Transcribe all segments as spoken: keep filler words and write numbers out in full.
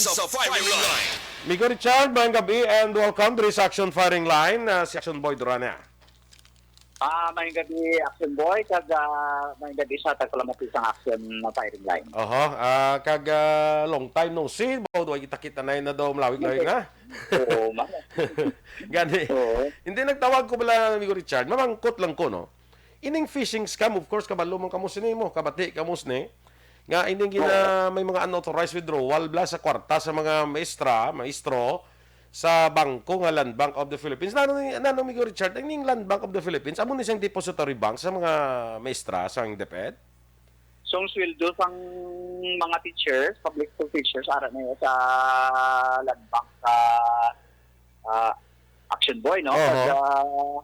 sa firing line. Migo Richard, maayong gabi and welcome diri sa Action Firing Line. Ah, si Action Boy Durana. Ah, maayong gabi, Action Boy, kag, ah, maayong gabi sa tagpalamati sang Action Firing Line. Oho, ah, kag, ah, long time no see, baw duwa kita-kita na, na daw malawig-lawig na. Oo, man. Gani. Oo. Hindi, nagtawag ko bala, Migo Richard, mamangkot lang ko, no? Ining phishing scam, of course, kabalo man kamo sini mo, kabati kamo sini, nga ining gina-, Oo. may mga unauthorized withdrawal bala sa kwarta sa mga maestra, maestro, sa bangko nga Land Bank of the Philippines. Nano ni, nano, Migo Richard, ining Land Bank of the Philippines, amo ni siyang depository bank sa mga maestra, sa DepEd? So, ang sweldo sang mga teachers, public school teachers, ara na yun sa Land Bank, sa, ah, Action Boy, no? Oho. Kag, ah,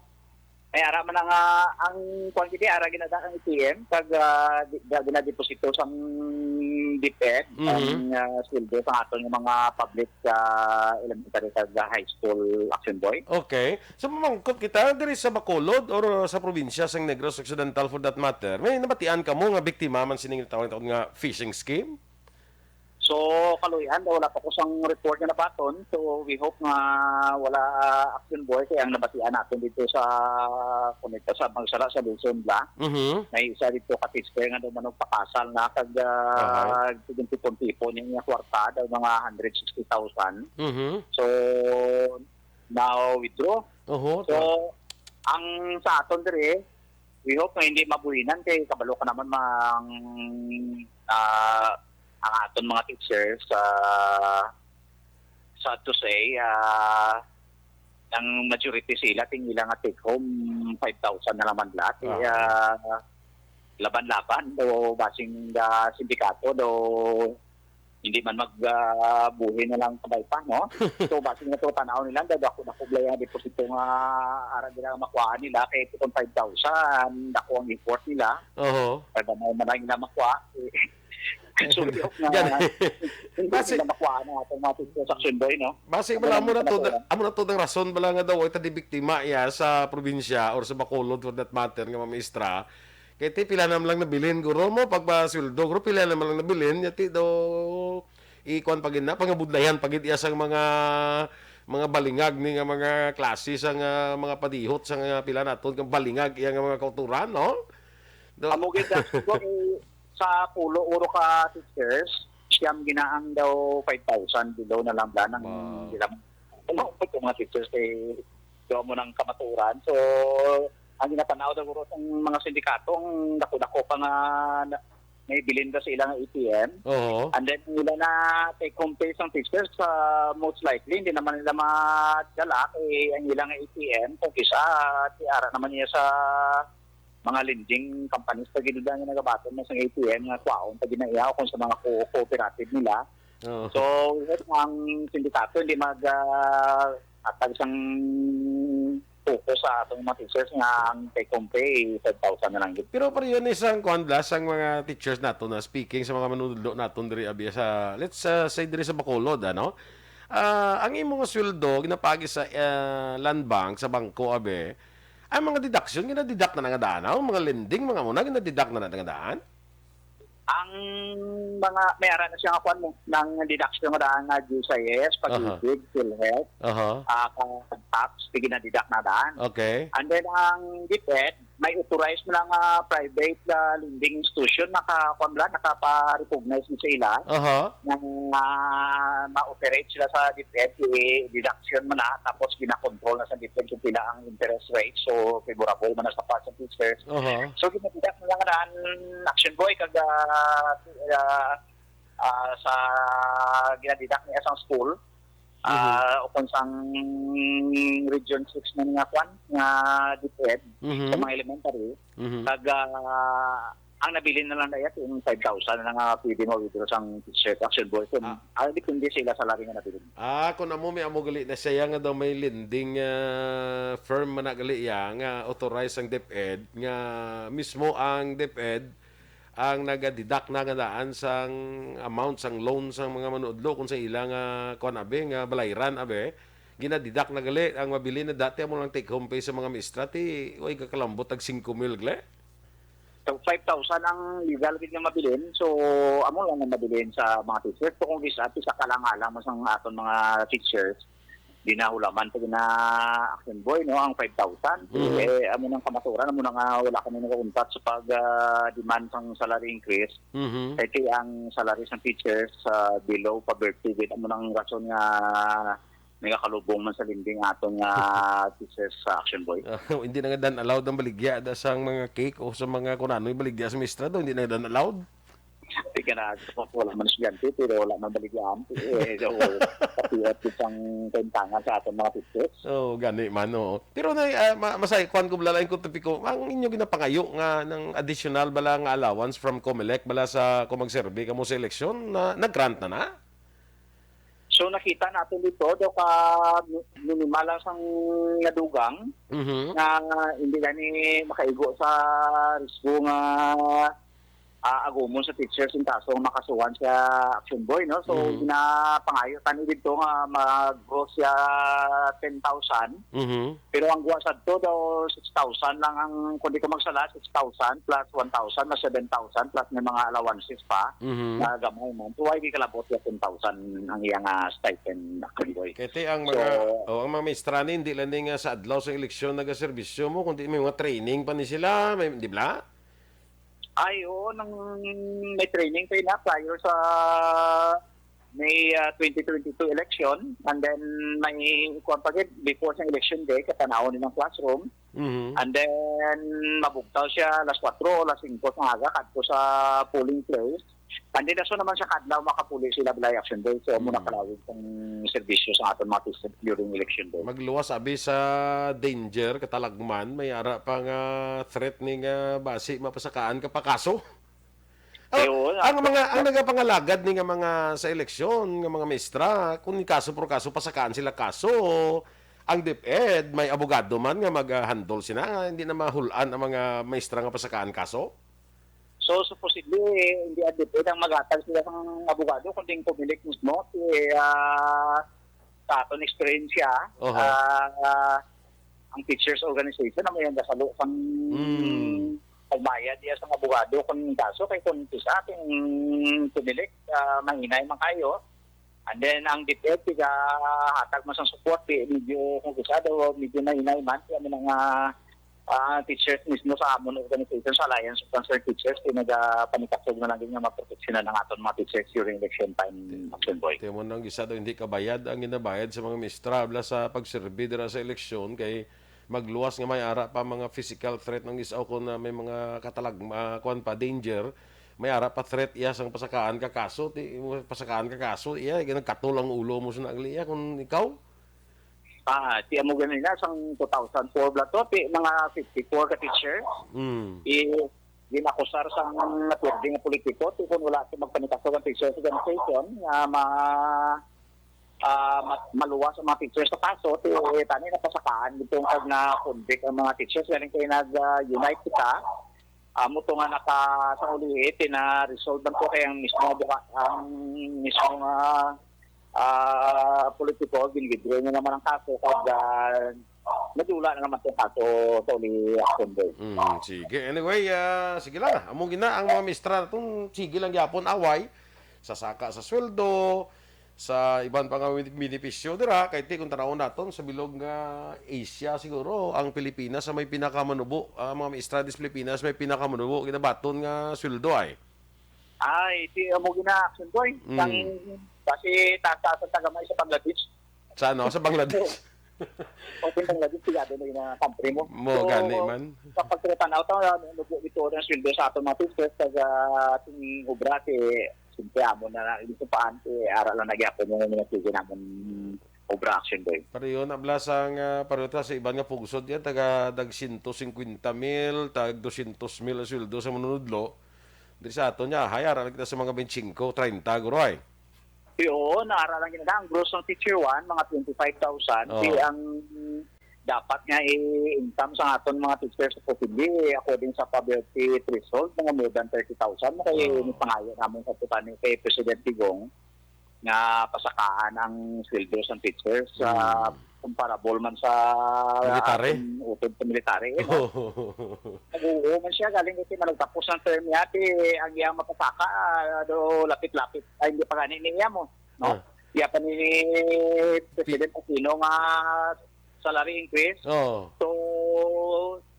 may ara man nga, ang kuwan gid, ara ginada ang A T M, kag, ah, di-, da-, ginadeposito sang DepEd, Mhm. ang, ah, sweldo sa aton nga mga public, ah, elementary kag high school, Action Boy. Okay. So, mamangkot kita, diri sa Bacolod or sa probinsya sang Negros Occidental for that matter, may nabatian kamo nga biktima man sining tawag nga phishing scheme? So, kaluy-an, wala pa ko sang report nga nabaton. So, we hope nga wala, ah, Action Boy. Kaya ang nabatian natin dito sa, kung ito sa Magsala sa Luzon, bla, Mhm. may isa dito ka teacher nga daw manong pakasal na kag, ah, Aha. sige, tipon-tipon yung nga kwarta, daw mga hundred sixty thousand. Mhm. So, now withdraw. Oho, So, ta- ang sa aton diri, we hope nga hindi mabuhinan kay kabalo ka naman mang, ah, ang aton mga teachers, ah, sad to say, ah, ang majority sila ting ila nga take home five thousand na naman lahat. Ah. Kaya laban-laban do basing, ah, sindikato do hindi man mag, ah, buhi na lang sabay pa, no? So, basing na to, tanaw nila, ang dako-dako bala yung deposito nga ara nila makuhaan nila, kay kung five thousand, dako ang effort nila. Oho. Kaya ba may manay nila makuha? Eh, so, we hope na Gani. hindi Basi- nila makuhaan ang atong mga teachers sa Action Boy, no? Basi Ano bala lang mo na to, talaga? amo na to ang rason bala nga daw, ita di biktima iya sa probinsya or sa Bacolod for that matter nga mamistra. Kay ti, pila naman lang nabilin, guro mo, pagpasweldo, guro, pila naman lang nabilin, yati daw, ikuan pa gid na, pangabudlayan pa gid iya sang mga, mga balingag ni nga mga klase sa nga mga padihot sa nga pila naton kang balingag iya nga mga kauturan, no? Do- Amo gid, ah, siguro, eh, sa pulo uro ka teachers, siyam ginaang daw five thousand, below na lang bala nang Wow. sila. Ano, mga teachers, eh, do mo ng kamaturan. So, ang ginatanaw daw guro sang mga sindikato, ang dako-dako pa nga na, may bilin ba sa ilang A T M. Oo. And then, nila na take home pay sang teachers, ah, most likely, hindi naman nila madala kay ang ilang A T M, kung kisa, ti ara naman niya sa mga lending companies pa gid nga nagabaton na sa A T M nga kwaon pa gid na iya kung sa mga co-, cooperative nila. Oo. So, ang sindikato hindi mag, ah, hatag sang focus sa atong mga teachers nga ang take home pay, five thousand na lang gid. Pero pareho ni sang kuan bala, sang mga teachers nato na speaking sa mga manunudlo naton diri abi sa, let's, ah, say diri sa Bacolod, ano? Ah, ang imo nga sweldo ginapagi sa, ah, Land Bank, sa bangko abi, ang mga deduction ginadeduct na nga daan, ang mga lending, mga muna ginadeduct na nga daan? Ang mga, may ara na siya nga kuan mo, ng deduction nga daan nga G S I S, Aha. Pag-ibig, PhilHealth, Aha. ah, ka-, tax, di ginadeduct na daan. Okay. And then ang DepEd, may authorized na nga private, ah, lending institution, naka, kuan bala, nakapa-recognize na sa ila Aha. nga, ah, ma-operate sila sa DepEd, i-deduction mo na, tapos ginakontrol na sa DepEd kung pila ang interest rate. So, favorable man na sa part sa teachers. Aha. So, ginadeduct na lang ang Action Boy kag, ah, ah, ah, sa ginadeduct niya sang school, Mhm. ah, o kung sang Region six man nga kwan, nga DepEd, Mhm. sa mga elementary, Mhm. kag, ah, ang nabilin na lang na iya, yung five thousand na nga pwede ma-withdraw sang teacher, Action Boy. So, Ah. ah, depende sa ila salary nga nabilin. Ah, kung amo, may amo gali na siya nga daw may lending, ah, firm man na gali iya nga authorized ang DepEd, nga mismo ang DepEd ang nagadeduct na nga daan sang amount sang loan sang mga manudlo kung sa ila nga kuan abi, nga balayran abi, ginadeduct na gali ang mabilin na dati amo lang take home pay sa mga maestra, ti way kakalambot tag singko mil gali. So, five thousand ang legal gid nga mabilin. So, amo lang ang mabilin sa mga teachers. So, kung isa, isa ka lang alang mo sang aton mga teachers, ginahulaman sa gina Action Boy, no, ang five thousand. Mhm. Eh, amo nang kamaturan, amo na nga wala kami nakauntat sa pag, ah, demand sang salary increase. Mhm. Kay ti ang salary sang teachers sa below poverty gid, amo nang rason nga nagakalubong man sa lending aton nga teachers sa Action Boy. Ah, hindi na nga dan allowed ang baligya da sang mga cake o sa mga kung ano yung baligya sa mistra do, hindi na nga dan allowed. Di ka na, wala man estudyante, pero wala man baligyaan. Eh, so, pati at isang kaintangan sa aton mga teachers. Oh, gani man, oo. Pero na, ah, ma-, masay, kuwan ko, bala lang ko topiko, ang inyo ginapangayo nga ng additional bala nga allowance from Comelec bala sa kung magserbi kamo sa eleksyon, na, nag-grant na na? So, nakita natin dito, do ka mi-, minimal lang sang nadugang Mhm. nga hindi gani makaigo sa risgo nga, ah, agumon sa teachers in kaso nga makasuhan siya Action Boy, no? So, Mhm. ginapangayo tani dito nga mag-gross siya ten thousand. Mhm. Pero ang guwa sadto daw, six thousand lang ang, kung di ko magsala, six thousand plus one thousand, mas seven thousand, plus may mga allowances pa Mhm. na gamay man. So, why di kalabot ya ten thousand ang iya nga stipend, Action Boy? Kaya ti ang So, mga, oh, ang mga maestra ni, hindi lang ni nga sa adlaw sa eleksyon nagaserbisyo mo, kundi may mga training pa ni sila, may, di ba? Ay, oo, nang may training pa yun na prior sa May, ah, twenty twenty-two election, and then may kuwan pa gid, before sa election day, katanawon nilang classroom. Mhm. And then, mabugtaw siya alas kuwatro o alas singko sa aga kadto sa polling place. And then, aso naman siya kadlaw, makapuli sila balay Action Day. So, amo na Mm. kalawig ang serbisyo sa aton mga teacher during election day. Magluwas abi sa danger, katalagman, may ara pa nga threat ni nga basi mapasakaan ka pa kaso. Ah, Ayun, ang mga, ang nagapangalagad ni nga mga sa eleksyon, nga mga maestra, kung kaso por kaso, pasakaan sila kaso, ang DepEd, may abogado man nga mag-handle sila, nga hindi na mahul-an ang mga maestra nga pasakaan kaso? So, supposedly, hindi ang DepEd ang maghatag sila sang abogado, kundi ang Comelec mismo. Si, ah, sa aton eksperyensya, Oho. ah, ang teachers organization na may ang gasalo sang Hmm. pagbayad niya sa abogado kung kaso kay kung sa ating Comelec, ah, mahinay man kayo. And then ang DepEd, tiga hatag man sang support, di, medyo kung kisa daw, medyo mahinay man, kaya may mga, ah, teachers mismo sa amon organization, sa Alliance of Concerned Teachers, kay nagapanikasog na lang din nga maproteksyonan ang aton mga teachers during election time, Action Boy. Tiyo mo nang isa daw, hindi kabayad ang ginabayad sa mga mistra bala sa pagserbi dira sa eleksyon, kay magluwas nga may ara pa mga physical threat ng isa o kung na may mga katalag, ah, kuwan pa, danger, may ara pa threat iya sang pasakaan ka kaso, ti, pasakaan ka kaso, iya, nagkatol ang ulo mo sa nagli iya kung ikaw. Ah, ti amo ganina, sang two thousand four bala to, ti mga fifty-four ka teacher. Mm. I, ginakusar sang natwerde nga politiko, ti kun wala ti magpanikasog ang teachers organization, nga ma-, ah, ma-, maluwas ang mga teachers sa kaso, ti tani napasakaan gid tong kag na-convict ang mga teachers, galing kay nag, ah, unite kita. Amo to nga naka, sa ulihi, ti na-resolve man to kay ang mismo buka-, ang mismo nga, ah, politiko, gin-withdraw niya naman ang kaso, kag, ah, nadula na naman tong kaso sa uli, Action Boy. Mm, sige. Anyway, ah, sige lang, ah. Amo gina ang mga mistra naton, sige lang gyapon away sa saka sa sweldo, sa iban pa nga benepisyo dira, kay ti kung tanawon naton sa bilog nga Asia siguro, ang Pilipinas sa may pinakamanubo, ang mga maestra dis Pilipinas may pinakamanubo ginabaton nga sweldo ay. Ay, ti amo gina, Action Boy. Mm. Ang basi taas-taas ang tagamay sa Bangladesh. Sa ano? Sa Bangladesh? O, sa Bangladesh, sigado na yung mga country mo. Mo, So, gani man. Kapag tinatanaw to, ano, ano po ito ang sweldo sa aton mga teachers, pag, ah, ating obra, ti, siyempre, amo na lang, yung supaan, ti, ara lang nagyapon yung mga sige namon obra, Action Boy. Pareho na, bala sang, ah, pareho ta sa iban nga pungsod yan, taga dag siyento singkwenta mil, tag dosyentos mil ang sweldo sa manunudlo. Diri sa aton niya, hay, ara lang kita sa mga twenty-five, treinta, guro, ay. Ti, oo, naara lang gina ang gross ng teacher one, mga twenty-five thousand. Oo. Ti ang dapat nga i-income sa aton mga teachers, supposedly, according sa poverty threshold, mga more than thirty thousand. Kay Oo. Ni pangayo naman sa tutan ni kay President Digong nga pasakaan ang sweldo sa teachers. Sa Hmm. comparable man sa Military? Aton utod sa military, eh, no? Nag-uho man siya, galing kasi managtapos ang term niya, ti ang iyang mapasaka, ah, do lapit-lapit. Ay, hindi pa gani niya mo, no? Ah. Iya pa ni President Aquino nga salary increase. Oh. So,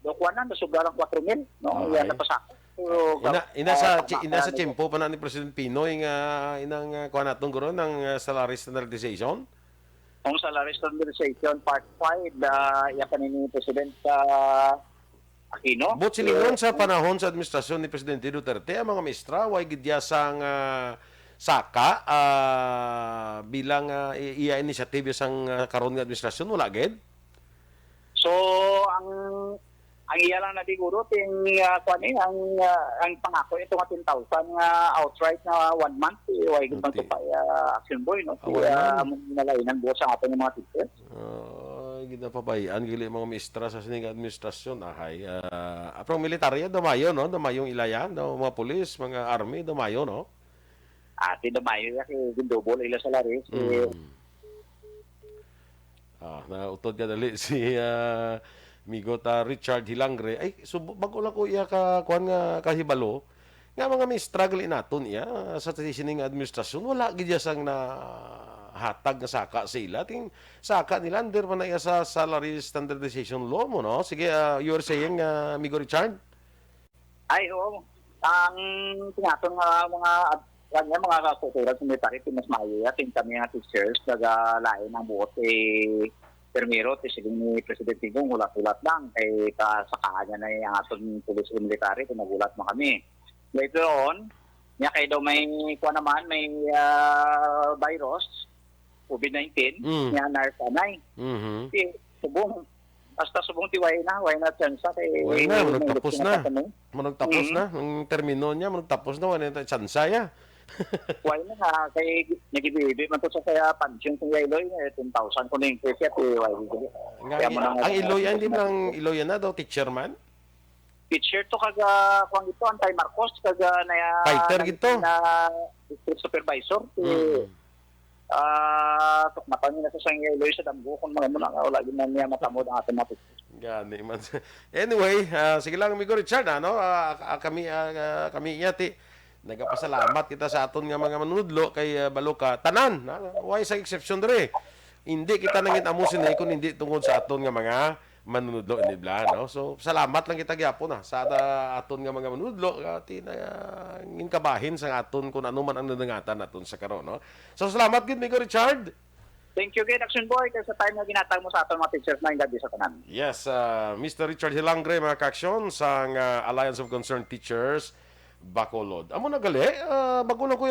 do kuwan na, nasobra lang kwatro mil, no? Iya Okay. napasaka. So, Ina, ina ah, sa, tama chi-, ina na sa ni tiyempo pa na ni President Pinoy nga inang, ah, kuwan naton guro, nang, ah, salary standardization? Ang salary standardization part five, ah, iya pa ni President, ah, Aquino. But silingon sa panahon sa administrasyon ni Presidente Duterte, ang mga maestra, way gid iya sang, ah, saka, ah, bilang, ah, i-, iya initiative sang, ah, karon nga administrasyon, wala gid? So, ang, ang iya lang na siguro, ting, ah, kuwan eh, ang, ah, ang pangako ito nga ten thousand nga outright nga one month, eh, way gid Okay. magtupay, ah, Action Boy, no? Ah, wala Kaya na. Ang nalainan buot sa aton nga mga teachers. Ay, ginapabayaan, gili mga maestra sa sining administrasyon. Ahay, ah, apang militarya, damayo, no? Damayong ilayan, no? Mga pulis, mga army, damayo, no? Ati, damayo, ya, kay gindouble ila salaries, eh. Mm. Ah, nautod ka dali si, ah, Migot, ah, Richard Hilangre. Ay, subo-, bago lang ko iya ka, kuwan nga kahibalo, nga mga may struggle naton iya sa sining administrasyon. Wala gid iya sang nahatag nga saka sa ila. Ting saka nila, under man na iya sa salary standardization law mo, no? Sige, ah, you were saying, ah, Migo Richard? Ay, oo. Ang tinaton nga mga ad-, kanya, mga kakulturan sa military, ti mas maayo ya, ting kami nga teachers, nagalain ang buot, eh, primero, ti sige ni Presidente Digong, hulat-hulat lang, kay kasakaan niya na ang aton pulis o military, kung naghulat man kami. Later on, niya kay daw may, kuwan naman, may, ah, virus, covid nineteen, Mm. niya nurse anay. Mhm. Ti, subong, basta subong ti way na, way na tsansa kay Way na, may managtapos gusto na. na kami. Managtapos Mm. na. Ang termino niya, managtapos na, wala na tsansa ya. Way na nga, kay nagibibi man to sa kaya pension sa Iloy, eh, ten thousand ko na increase ya, ti way. Nga, Kaya mo ang, na nga ang Iloy, hindi man ang Iloy na daw, teacher man? Teacher to kag, ah, kuwan gito, anti-Marcos, kag, ah, na, Fighter na, gito. na district supervisor, si, Mm. ah, tukmatan niya sa Sangya Iloy sa damgo, kung mga muna nga, wala gid man niya matamod ang ating mga teacher. Gani man. Anyway, ah, sige lang, amigo Richard, ano, ah, ah, kami, ah, ah, kami iya, ti, nagapasalamat kita sa aton nga mga manunudlo kay, ah, balo ka, tanan, ah, way sa exception diri. Hindi kita nangin amo sini kung hindi tungod sa aton nga mga manunudlo, hindi bala, no? So, salamat lang kita gyapon, ah, sa ata-, aton nga mga manunudlo, ah, ti, nangin kabahin sa aton kung ano man ang nadangatan naton sa karon, no? So, salamat gid, Migo Richard. Thank you gid, Action Boy, kay sa time nga ginatag mo sa aton mga teachers, maayong gabi sa tanan. Yes, ah, Mister Richard Hilangre, mga ka-aksyon, sang, ah, Alliance of Concerned Teachers, Bacolod. Amo na gali, ah, bago lang ko